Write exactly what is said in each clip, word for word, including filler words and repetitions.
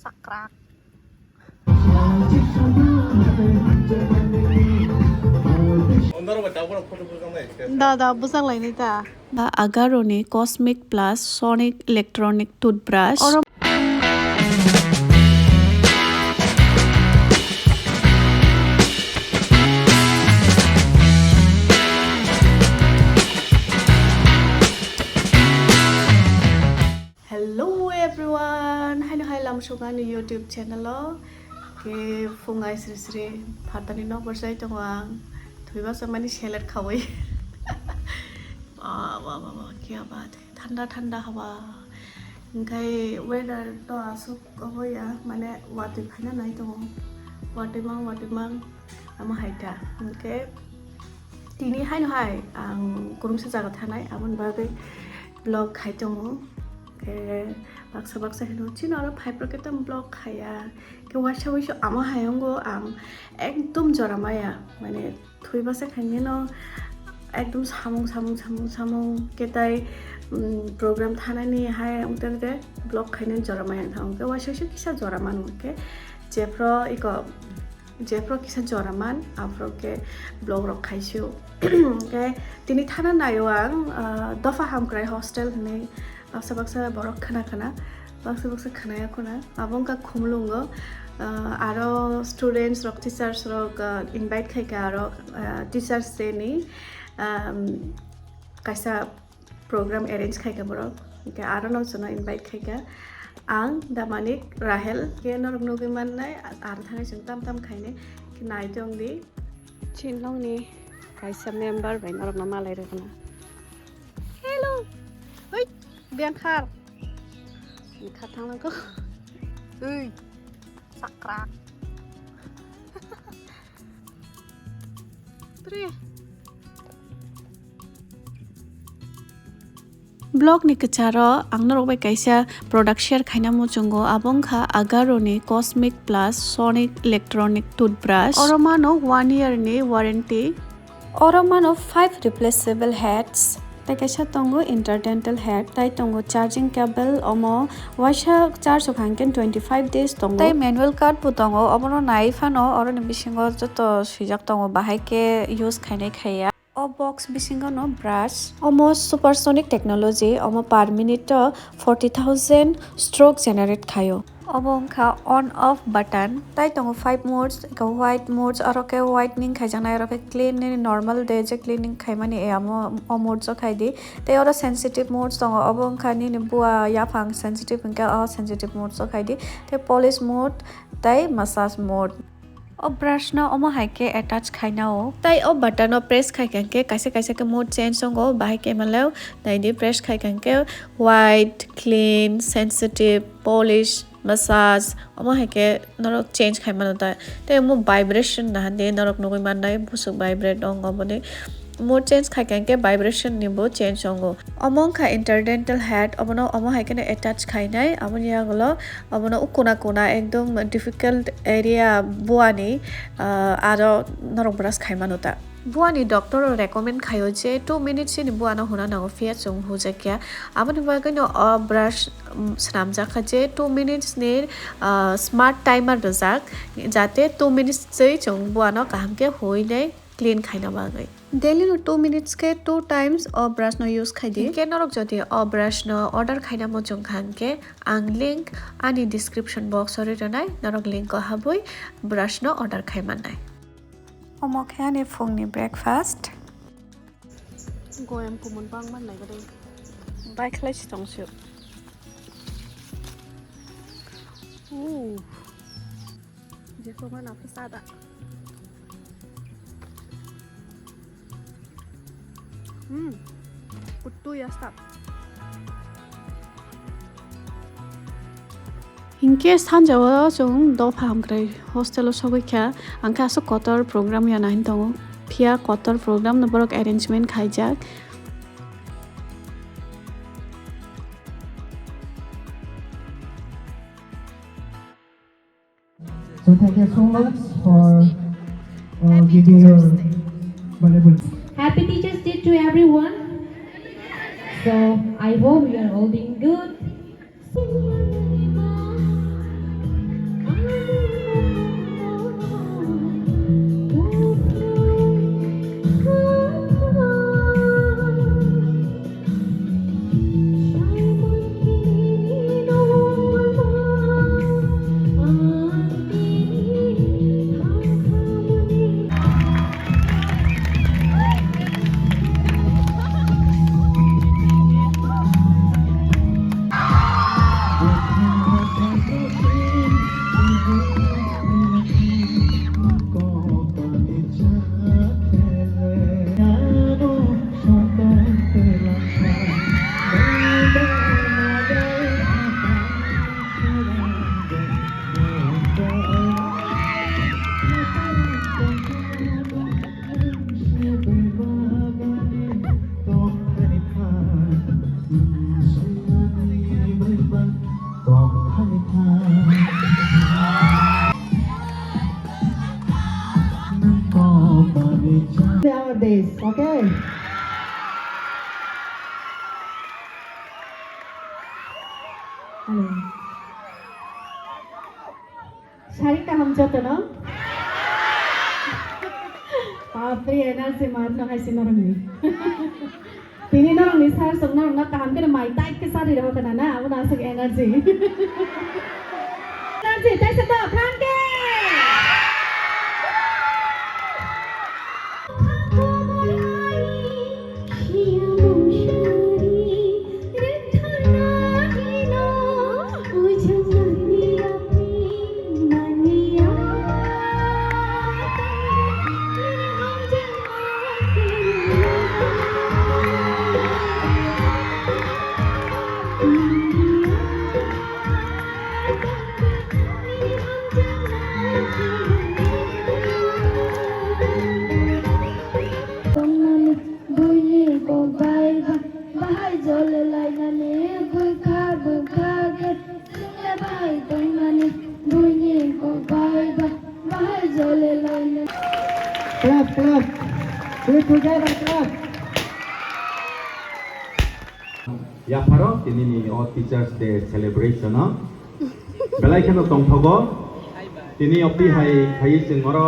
Sakrak. Da, da, bwsang lainai ta. Da Agaroni Cosmic Plus Sonic Electronic Toothbrush. Oro Hello everyone, haino hai lamsok ani YouTube channel o. Ke phung ai sri sri phatani nok bar sai tongo ang. Thwiba sa mani salad khawi. Ba, ba, ba, ba, kya baat hai. Thanda thanda hawa. Hingkhai weather to aswk obo ya, mane watwi phaina nai tongo. Watwi mang, watwi mang. Amo hai ta. Hingkhe tini haino hai ang kwrwngsa jaga thanai, aboni bagwi vlog khai tongo. Hingkhe baksa baksa hino chini oro phaiphrukkhe tamo vlog khaiya. Khe waisa waisa amo hai wngo ang ekdom jora maya. Mane thwi basa khaineno ekdom samung samung samung samung khe tai, um, program thanani hai wngtang khe vlog khainani jora maya wngkha. Hingkhe waisa waisa kisa jora mano hingkhe jephru iko jephru kisa jora man, aphuru khe vlog rok khaisio. Hingkhe tini thana naio ang, ah, Dopha Hamkrai Hostel hinwi baksa baksa borok khna khna, baksa baksa khnaya khuna. Abo wngkha Khumulwngo, ah, aro students rok, teachers rok, ah, invite khaikha aro, ah, Teachers Day ni, um, kaisa program arrange khaikha borok. Hingkhe aro no chwngno invite khaikha. Ang Damanik Rahel, khe norok nugwi mannai, aro thangwi chwng tam tam khainai. Khe nai tongdi. Chinlongni kaisa member bai norokno malai rwkna. Hello. Oi, Biankhar. Kha thangna kho. Oi. Sakrak. Tre. Vlog ni kwcharo ang norok bai kaisa product share khaina muchungo, abo wngkha Agaroni Cosmic Plus Sonic Electronic Toothbrush. Oro mano one year ni warranty. Oro mano five replaceable heads. Tai kaisa tongo interdental head, tai tongo charging cable, omo waisa charge o kha hingkhe twenty five days tongo. Tai manual card bo tongo, obono nai phano oroni bisingo joto swijak tongo, bahai khe use khainai khaiya. O box bisingo no brush. Omo supersonic technology, omo per minute o forty thousand stroke generate khaio. Obo wngkha on off button. Tai tongo five modes, eka white modes, aro khe whitening khaijaknai, aro khe clean nini normal day je cleaning khaimani, e amo o modes o khai di. Tai oro sensitive modes tongo, obo wngkha nini bua yaphang sensitive hingkhe o sensitive modes o khai di. Tai polish mode tai massage mode. O brush no omo hai khe attach khaina o. Tai o button o press khai kha hingkhe kaisa kaisa khe mood change wngo, bahai khe maleo naidi press khai kha hingkhe white, clean, sensitive, polish, massage, omo hai khe norok change khai mano ta. Tai omo vibration naha de norok nugui mannai, busuk vibrate wngo boni. Mood change khai kha hingkhe vibration ni bo change wngo. Omo wngkha interdental head, obono omo hai kheno attach khainai, aboni yagulo obono ukuna kuna ekdom difficult area buani, ah, aro norok brush khai mano ta. Buani doctor o recommend khaio je two minutes ni buano huna nango, phiya chwng hujakya. Aboni bagwino o brush, um, swnamjakha je two minutes ni, ah, smart timer rwjak, jate two minutes twi chwng buano kaham khe huinai clean khaina bagwi. Daily no two minutes khe two times o brush no use khai di. Hinkhe norok jodi o brush no order khaina muchung kha hinkhe ang link ani description box o ri rwnai, norok link o habwi brush no order khai mannai. Omo khe ani phungni breakfast. Goyam kumun bang man nai gadai. Bai khlai si tong sio. Ooh. Jephru ma nangkhe sa da. Hmm. Kutui ya start. Hinkhe sanjao chwng Dopha Hamkrai hostel o sogwi kha. Angkhe aswk kotor program ya nahin tongo. Phiya kotor program no borok arrangement khaijak. So thank you so much for, uh, giving your valuable. Happy Teachers' Day to everyone. So I hope you are all doing good. Okay. Hello. Sari kaham jotono. Bapre, energy mar no hai si norokni. Tini norokni sir song norokno kaham khe mai tai khe sari rw khna na, abono aswk energy. Energy tai se to, thank you. Tongmani buini kok bai ba-, bahai jole lainani bwkha bwkha khe. Chwngno bahai tongmani buini kok bai ba-, bahai jole lainani. Clap, clap. We together clap. Yapharo tinini o Teachers Day celebration o belai kheno tongthogo. Tini o tihai phaiwi chwng oro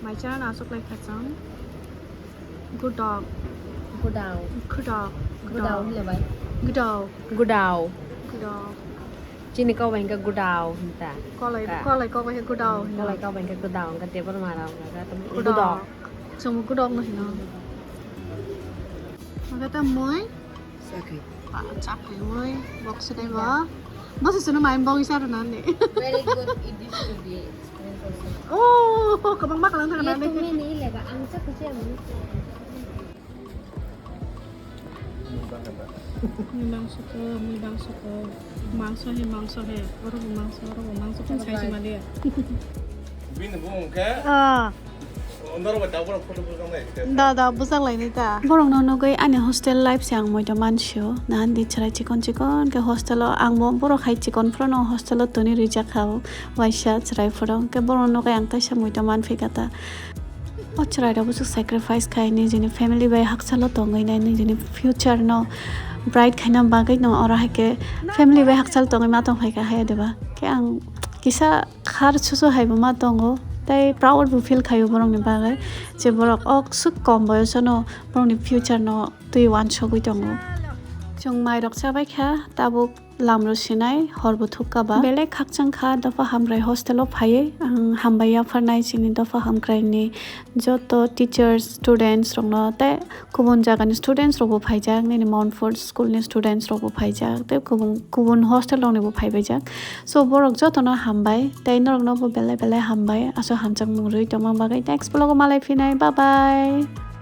Mai chana aswk lai kha chwng. Gudok. Gudao. Gudok. Gudao hinle bai. Gudok. Gudao. Gudok. Chini kok bai hwnkha gudao hinta. Kolai, ka. Kolai kok bai gudao hinna. Kolai kok bai hwnkha gudao, hwnkha Debbarma rao hwnkha gudok. Gudok. Chwng gudok no hino. Hwnkha ta moi. Sakhi. Pa, chakri moi. Bok sinai bo. Bo se sunu mai bok isa rwna ni. Very good. It is to be explained also. Oh, kwbangma kalang thang na ni. Tumini leba ang chakri se ang. Mui bangso ko, mui bangso ko. Mangso he, mangso he. Oro bo mangso, oro bo mangso. Chalo sai bai. Bini bung khe. Ah. Ondoro bai tabora photo bujang nai. Da, da, bujang lai ni ta. Borok no nugui ani hostel life se ang moito mansio. Nahan di chwrai chikon chikon khe hostel o ang bo borok hai chikon phuru no hostel o toni rijak kha o. Waisa chwrai phuru khe borok no nugui ang kaisa moito manphi kha ta. O chwrairok bwswk sacrifice khai nijini family bai hakchalo tongwi nai, nijini future no bright khaina bagwi no oro hai khe family bai hakchalo tongwi ma tong phai kha hai diba? Khe ang kisa khar susu hai bo ma tongo, tei proud bo feel khaio borokni bagwi je borok o swk kom boyosono borokni future no twi uansugwi tongo. Chwng mairok chabai kha tabuk. Lamro sinai, horbo thukka ba. Belai khakchang kha dopha hamkrai hostel o phaiwi. Ang hambai yapharnai chini dopha hamkrai ni joto teachers, students rokno tei kubun jaga ni students rokbo phaijak, nini Mount Ford school ni students rokbo phaijak tei kubun, kubun hostel rokni bo phaibaijak. So borok jotono hambai tei norokno bo belai belai hambai aswk hamjakmung rwui tongma bagwi. Next vlog o malai phinai, bye bye.